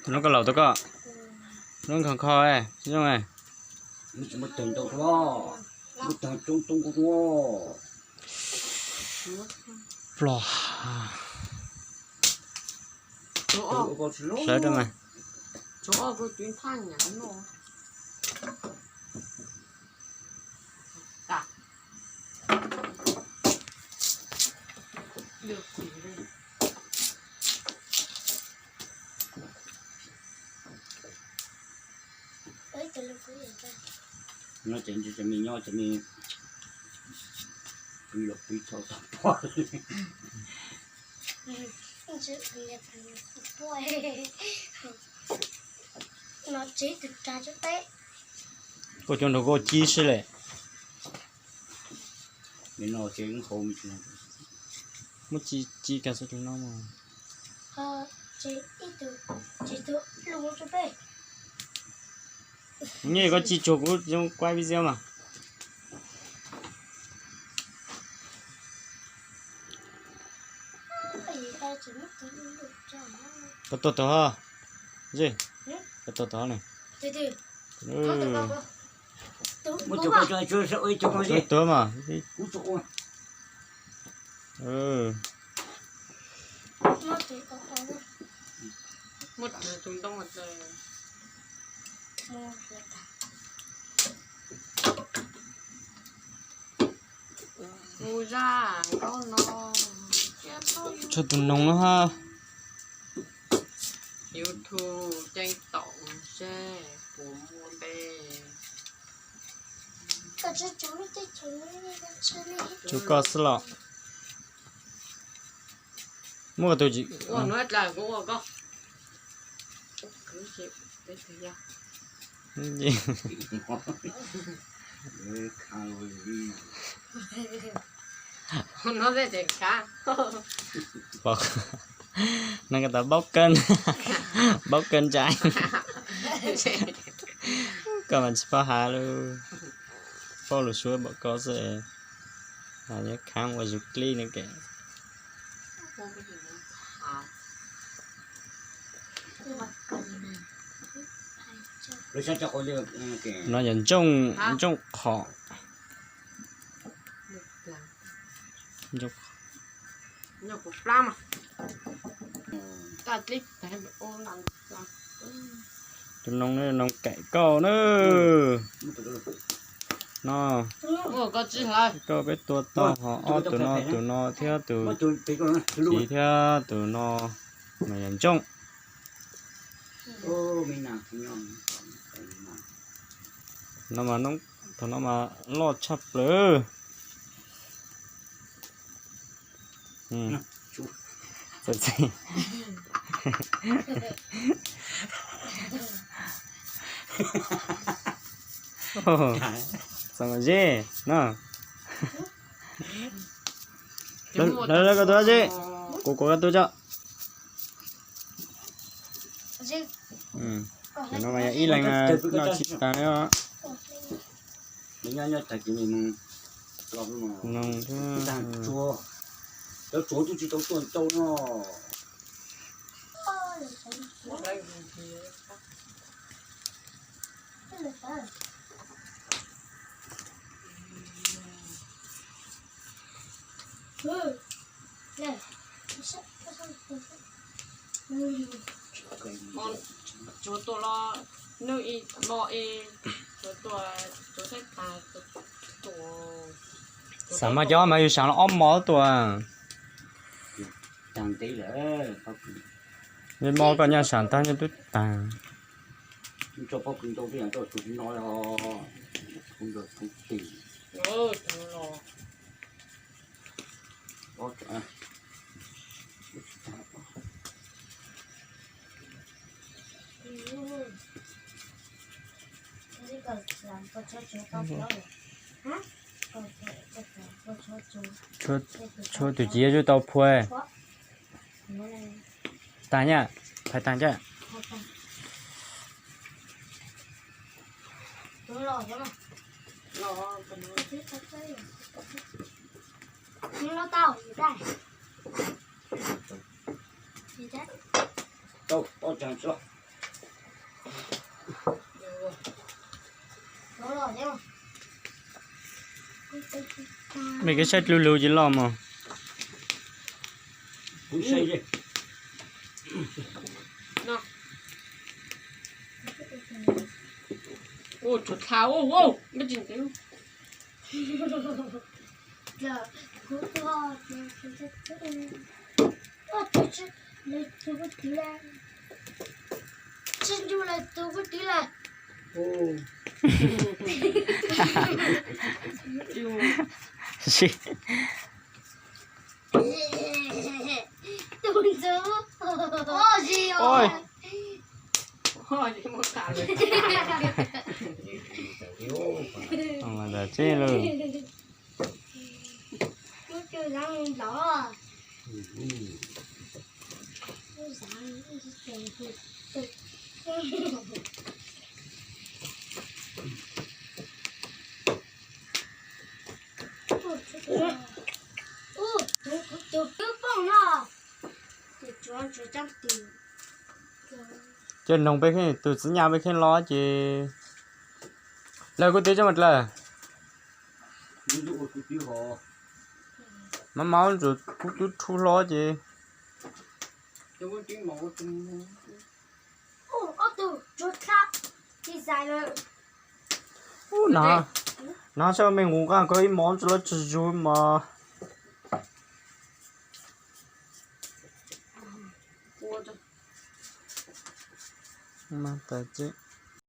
Tus no koj laus tau koj, lub nkhaus kho zoo. Plob. Sawv rau mas. No ces ntshe cov me nyob cov me pw los pw txhaum tag pog. Koj cov nrog koj ci si lawm. Muab ci ci kag xwb tus no mas. Nyiaj koj ci tsuag kuv zoo kuaj video mas. Koj tuag tod, koj tuag tod ne. Tuag mas. Tshuav tus noog no ha. YouTube ceeb toom seb puas muaj npe. Tshuav koj xwb los. Muaj tus tsis ua nuav dlaws kuv ua koj. Neeg ko tas paub kawg, paub kawg ntsa. Koj mas tsis paub has lawm, paub lus Suav npaum koj xwb. Nyob khab ua zug clip no ke. No yog ntsooj, ntsooj qhov. Tus noog, noog kaim koj na. No, koj peb tua tau ho ob tus no, tus no thiab tus txiv thiab tus no mas yog ntsooj. No mas, thaum no mas loj tshaj plaws. Txaus mas zeb no. Lawv, lawv koj tus zeb, kuv kuv koj tus coj. Tus no mas yog ib leeg noj tsis tas li os. Xav mas cov mas yus xav los ob mos tuaj. Yog mos koj nyaj sam tag nyob twb tag. Tshuav tus ciav tau phua. Tag nyaj, phais tag nyaj. Los, tau, tau tsav tso. Mej koj saib dlub lug ces loj mog. Tsis ncu lawm, tus kuj twv lawm. Tus ntxub. Oj, tsis lawm. Kuv tus zav ntov. Cov noog peb kheej, tus txiv nyas peb kheej los ces lawv kuj twv coj mus dlawg. Maj mam ntsuav kuj twb rhu hlo ces. Ub, nag, nag saib mej nqus nqaj koj ib mov ntsuav los tsis zug mog. Mas tas tseeb.